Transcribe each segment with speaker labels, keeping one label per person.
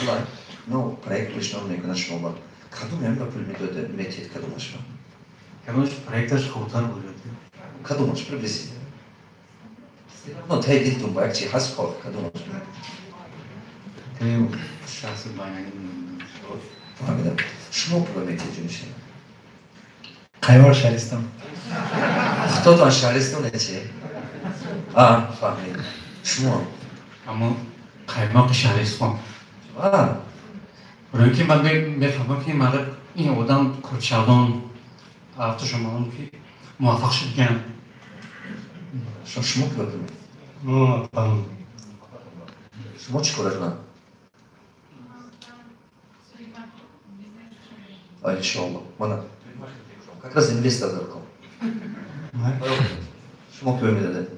Speaker 1: пула, но проект пешниҳод мекунад шумо ба. Кадом ям ба пул медода метиҳед, кадомаш ба?
Speaker 2: Кадомаш проекташ хубтар бошад.
Speaker 1: Кадомаш приблизительно? Ну, таи дилтон ба як чи ҳаст, хо, кадомаш?
Speaker 2: Таи шахси байнани.
Speaker 1: Фаҳмидам. Шумо пула метиҳед, ҷонишин?
Speaker 3: Қаймоқ Шаҳристон.
Speaker 1: Худотон Шаҳристон чи? А, фаҳмидам. Шумо?
Speaker 2: Аммо қаймоқи Шаҳристон.
Speaker 1: А?
Speaker 2: Барои ки ман мефаҳмам, ки мардак ин одам курчалон автошон маълум, ки муваффақ шудган.
Speaker 1: Шумо ки пул? Шумо чӣ кора кунад? Иншоалло. Мана как раз инвестор дар кор. Шумо ки медодед?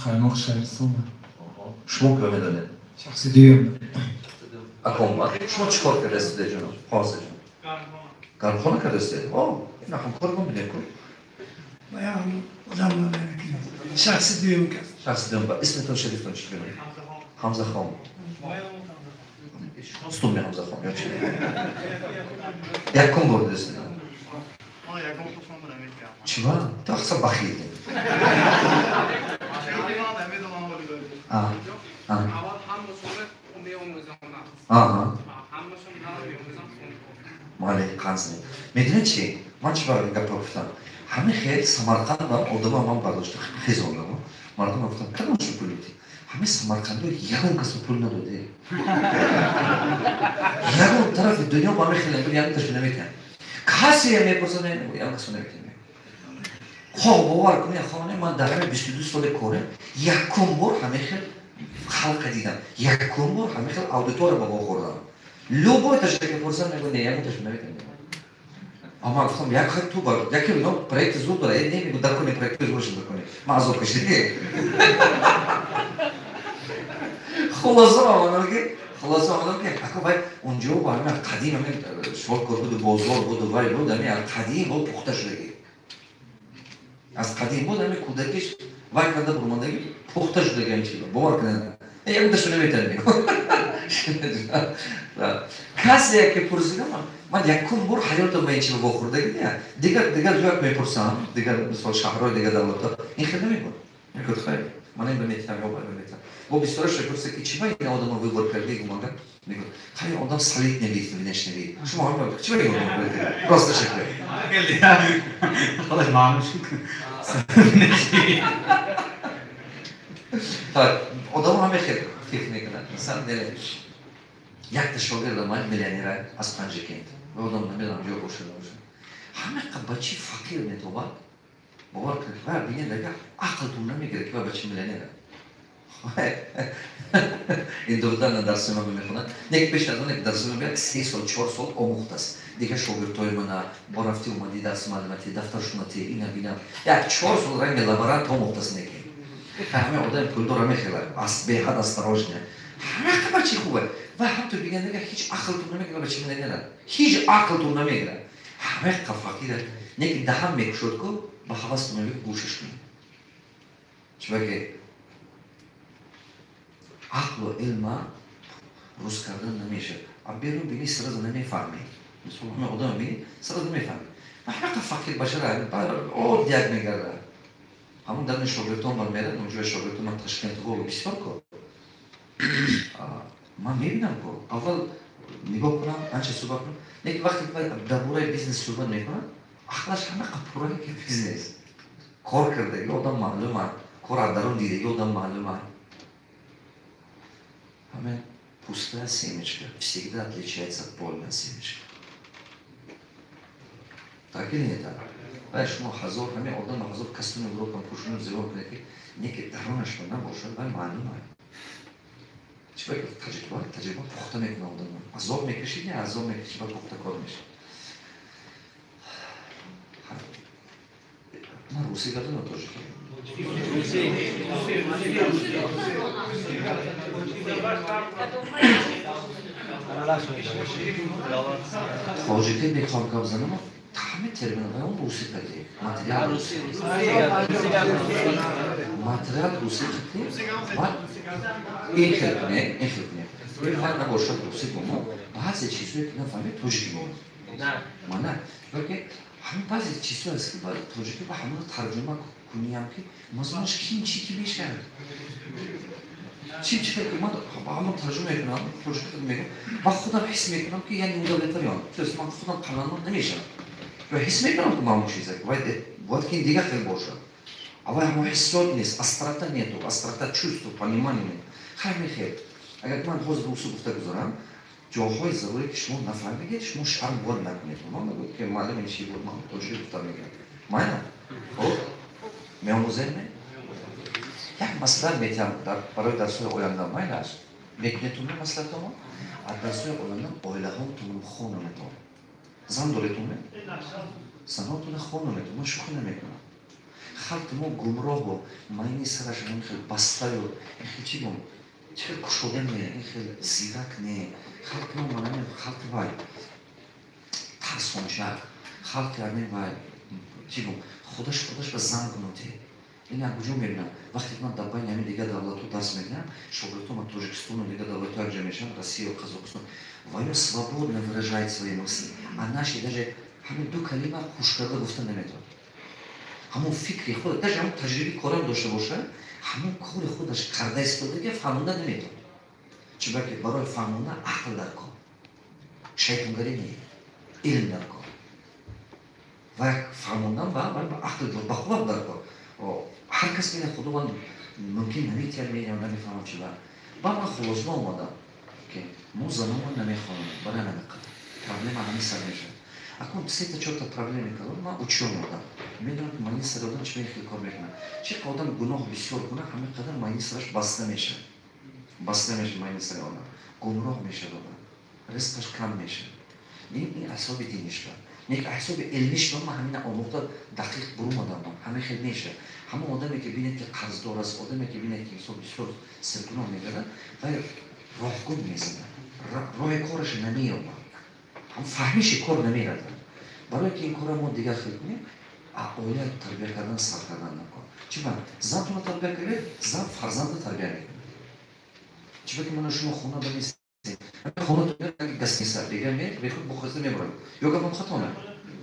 Speaker 3: Қаймоқ Шаҳристон.
Speaker 1: Шумо ки медодед?
Speaker 3: Шахси дуюм.
Speaker 1: Аком, шумо чӣ кор кардастед, ҷаноб? Ҳозир. Гармхона кардастед? О, ина ҳамкор мо бидем ку?
Speaker 4: Баям одам шахси дуюм кас.
Speaker 1: Шахси дуюм. Исмитон, шарифтон чӣ мегӯяд? Ҳамзахон. Шиностум Ҳамзахон ё чӣ? Якум бор дидастед? Чиба? Ту ахса бахил. А. А. Аҳа. Мале, қанзне. Медонед чи? Ман чи барои гапа гуфтам? Ҳамин хел Самарқанд ба одама ман бардошта хезондам. Мардум гуфтам, кадом шу пул медиҳед? Ҳамин Самарқандо ягон кас пул надоде. Ягон тарафи дунё ба ҳамин хел ягон тарафи наметиҳанд. Касе мепурсад, ягон кас наметиҳад. Хоҳ бовар кунед, хоҳ не, ман дар ҳамин 22 соли корем якум бор ҳамин хел халқа дидам. Якум бор ҳамин хел аудитория ба вохӯрдам. Любой ташаки пурсам, мегӯ, не, ягон таша наметиҳам. Ама гуфтам, як хел ту бар, яке ино проекти зуд дора, не мегӯ, дар куни проекти зуд шуда куни. Ман азоб кашидем. Хулоса омадам ки, ака вай унҷо ба ҳамин қадим ҳамин шоркор буду, бозор буду, вай буд, ҳамин қадим буд пухта шудагӣ. Аз қадим буд ҳамин кӯдакиш вай карда бурмондагӣ пухта шудагӣ ҳамин чизо. Бовар кунед. Ягон таша наметавонем. Касе ки пурсидам, ман якум бор ҳаётам ба ин чизо вохӯрдагӣ не. Дигар ҷояк мепурсам, дигар мисол шаҳрҳои дигар давлатҳо, ин хел намекунад. Мегӯяд, хайр, ман ин баметиҳам, ё баметиҳам. Бо бисёраш мепурсад, ки чӣ ба ин одамро выбор кардӣ, гумонга? Мегӯяд, хайр, одам солидный вид, внешний вид. Шумо ҳам мегӯед, чӣ ба ин одам выбор кардӣ? Просто шакл.
Speaker 2: Худаш маълум шуд.
Speaker 1: Так, одам ҳам хел фикр мекунад. Масалан, якта шогирда ман миллионера аз Панҷакент. Одам намедонам ҷо бошад набошад. Ҳамақа бачи фақир метобад. Бовар кунед, ва бинед, агар ақлтон намегирад, ки ва бачи миллионера. Ин духтар дарси ман мехонад. Нек пеш аз он дарси ман як 3 сол, 4 сол омӯхтааст. Дигар шогирдҳои мана бо рафти омади дарси маълумоти, дафтаршунати, ина бина. Як 4 сол ранги лаборант омӯхтааст неки. Ҳама одами пулдор мехелад, аз беҳад осторожно. Ҳамақа бачи хубе. Ва ҳамтур биганда ҳеҷ ақлтон намегирад бачи миллионера. Ҳеҷ ақлтон намегирад. Ҳамақа фақира. Неки даҳам мекушод ку, ба ҳавастон мегӯяд гӯшаш кунед. Чунки ақлу илма рӯз кардан намешавад. А берун бини сразу намефаҳмӣ. Мисол ҳама одам бини сразу намефаҳмӣ. Ва ҳамақа фақир башара оддияк мегардад. Ҳамон дарни шогирдон бар мерад, онҷои шогирдон ман Ташкент голу бисёр ко. Ман мебинам ко. Аввал нигоҳ кунам, анча суҳбат кунам. Лекин вақте дар бораи бизнес суҳбат мекунам, ақлаш ҳамақа пурра ки бизнес. Кор кардаги одам маълум аст, кор аз дарун дидаги одам маълум аст. Ҳамин пустая семечка всегда отличается от полная семечка. Так или не так? Вай шумо ҳазор ҳамин одам ҳазор костюми гурӯҳ пӯшонад, зебо кунед, ки неки дарунаш набошад, вай маълум аст. Чӣ ба таҷриба, таҷриба пухта мекунад одам. Азоб мекашид, не азоб мекашид, ба пухта кор мешавад. Ман русӣ гап задам тоҷикӣ. Тоҷикӣ мехоҳам гап занам, ҳама терминҳои он русӣ кардем. Материал материал русӣ кардем. Ин хел кунем, ин хел кунем. Ман набошад русӣ бо баъзе чизҳое ки нафаҳмед, тоҷикӣ бо мана ки ҳамин баъзе чизҳое аст, ки ба тоҷикӣ ба ҳамонро тарҷума куниям, ки мазмунаш кин чи ки мешавад, чи чи ки ман ба ҳамон тарҷума мекунам, тоҷикӣ мегӯям ва худам ҳис мекунам, ки я неудовлетворён, то есть ман худам қаноатманд намешавам ва ҳис мекунам, ки ман чизе бояд ки дигар хел бошад, а вай ҳамон ҳиссиёт нест, острота нету, острота чувства, понимания нет. Ҳамин хел, агар ман ҳозир русӣ гуфта гузорам, ҷоҳои заруре, ки шумо нафаҳмидед, шумо шарм бояд накунед. Ман мегӯям, ки муаллим ин чи буд, ман тоҷикӣ гуфта мегӯям. Майна, хоб, меомӯзем. Як маслиҳат метиҳам барои дарсҳои оянда, майлаш мекунедтон маслиҳатомо? Аз дарсҳои оянда оилаҳотонро хононетон. Зан доретон, занотона хононетон. Ман шӯхӣ намекунам. Халқи мо гумроҳу майни сараш ин хел бастаю, ин хел, чӣ гум, чӣ хел кушода не, ин хел зирак не. Халқи мо манами халқи вай тарсончак, халқи ҳамин вай, чӣ гум, худаш ба замкнутый. Ин аз куҷо мебинам? Вақте ки ман дар байни ҳамин дигар давлатҳо дарс медиҳам, шогирдҳо ман Тоҷикистону дигар давлатҳо якҷо мешаванд, Россию, Қазоқистон, ва ё свободно выражает свои мысли, а наши даже ҳамин ду калима хушкарда гуфта наметавонад. Ҳамон фикри худ, даже ҳамон таҷрибаи корам дошта бошад, ҳамон кори худаш карда истодаги фаҳмонда наметавонад. Чунки барои фаҳмонда ақл дар кор, шайтонгарӣ не, илм дар кор ва фаҳмондан ба ақл ба қувват дар кор. Ҳар кас мена худованд мумкин наметиҳад, менам намефаҳмам чи ба ман хулоса омадам, ки мо занонро намехонем. Барои ҳамин қадар проблема ҳамин сар мешавад. Акун сета чорта проблеми калон. Ман учёный одам, медонам, ки майни сари одам чӣ хел кор мекунад. Чӣ одам гуноҳ бисёр кунад, ҳамин қадар майни сараш баста мешавад, баста мешавад майни сари одам, гумроҳ мешавад одам, ризқаш кам мешавад. Ин ҳисоби диниш ба нек, ҳисоби илмиш ба ман ҳамина омӯхта, дақиқ бурумадам. Ман ҳамин хел мешавад. Ҳамон одаме, ки бинед, ки қарздор аст, одаме, ки бинед, ки инсон бисёр сиргуноҳ мегардад, вай роҳгум мезанад, роҳи кораш намеёбад, ҳам фаҳмиши кор намеравад. Барое ки ин корро мо дигар хел кунем, оила тарбия кардан сар кардан накор. Чиба зантонро тарбия кардед, зан фарзандро тарбия мекунад. Чиба ки ману шумо хона ба нестем, хона гостиница дига мехӯд, бухоста мебурад ё гапам хато не?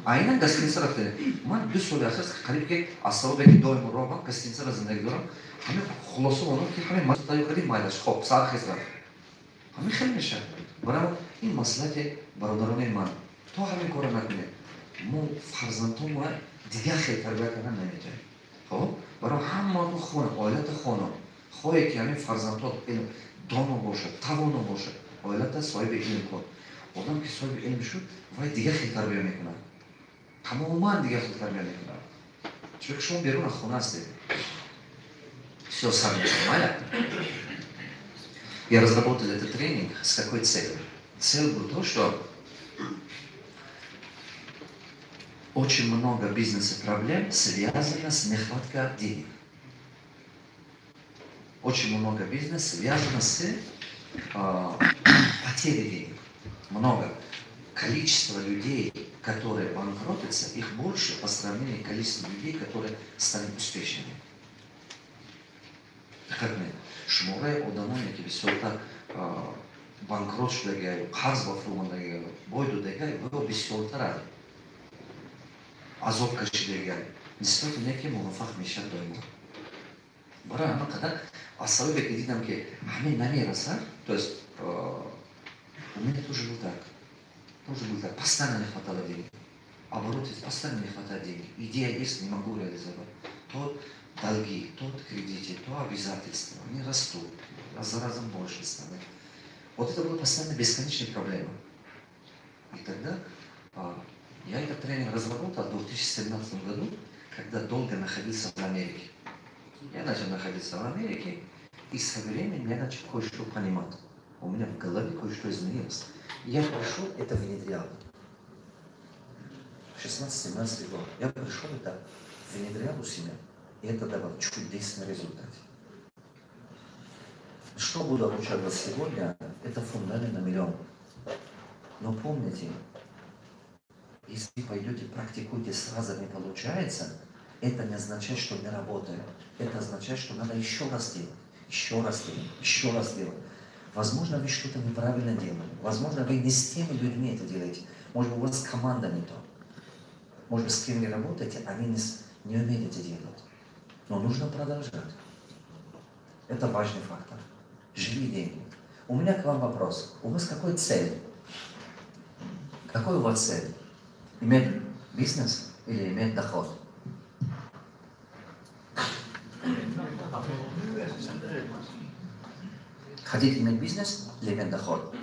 Speaker 1: Айнан гостиница рафтем. Ман 2 соли ахир қариб ки аз сабабе ки доимо роҳам, гостиницаро зиндагӣ дорам. Ҳамин хулоса омадам, ки ҳамин тайёр кардем, майлаш, хоб сар хез рафт. Ҳамин хел мешавад. Барои ин маслиҳати бародарони ман: то ҳамин корро накунем, мо фарзандҳомо дигар хел тарбия кардан наметавонем. Хоб, барои ҳамаатон хона, оилата хона. Хоҳе ки ҳамин фарзандҳо илм доно бошад, тавоно бошад, оилата соҳиби илм кун. Одам ки соҳиби илм шуд, вай дигар хел тарбия мекунад, тамоман дигар хел тарбия мекунад, чунки шумо берун аз хона ҳастед. Все, сар мешавад. Я разработал этот тренинг с какой целью? Цель был то, что очень много бизнес-проблем связано с нехваткой денег. Очень много бизнеса связано с потерей денег. Много. Количество людей, которые банкротятся, их больше по сравнению с количеством людей, которые стали успешными. Диққат кунед, шумораи одамоне, ки бисёртар банкрот шудагиаю, қарз ба фурӯмондагиаю, бой додагиаю, ва бисёртарад азоб кашидагиаю нисбати не ки муваффақ мешавад доимо. Барои ҳамин қадар, аз сабабе ки дидам, ки ҳамин намерасад, то есть у меня тоже был так, тоже был так, постоянно не хватало денег, обороты, постоянно не хватает денег, идея есть, не могу реализовать, то долги, то кредиты, то обязательства, они растут, раз за разом больше становятся. Вот это была постоянно бесконечная проблема. И тогда я этот тренинг разработал в 2017 году, когда долго находился в Америке. Я начал находиться в Америке, и со временем я начал кое-что понимать. У меня в голове кое-что изменилось. Я пришел, это внедрял. 16-17 год. Я пришел, это внедрял у себя. И это давало чудесный результат. Что буду обучать вас сегодня, это фундамент на миллион. Но помните, если пойдете практикуете, сразу не получается, это не означает, что не работает. Это означает, что надо еще раз делать, еще раз делать, еще раз делать. Возможно, вы что-то неправильно делали. Возможно, вы не с теми людьми это делаете. Может быть, у вас команда не то. Может быть, с кем вы работаете, они не умеют это делать. Но нужно продолжать. Это важный фактор. Живые деньги. У меня к вам вопрос. У вас какой цель? Какой у вас цель? Иметь бизнес или иметь доход? Хотите иметь бизнес или иметь доход?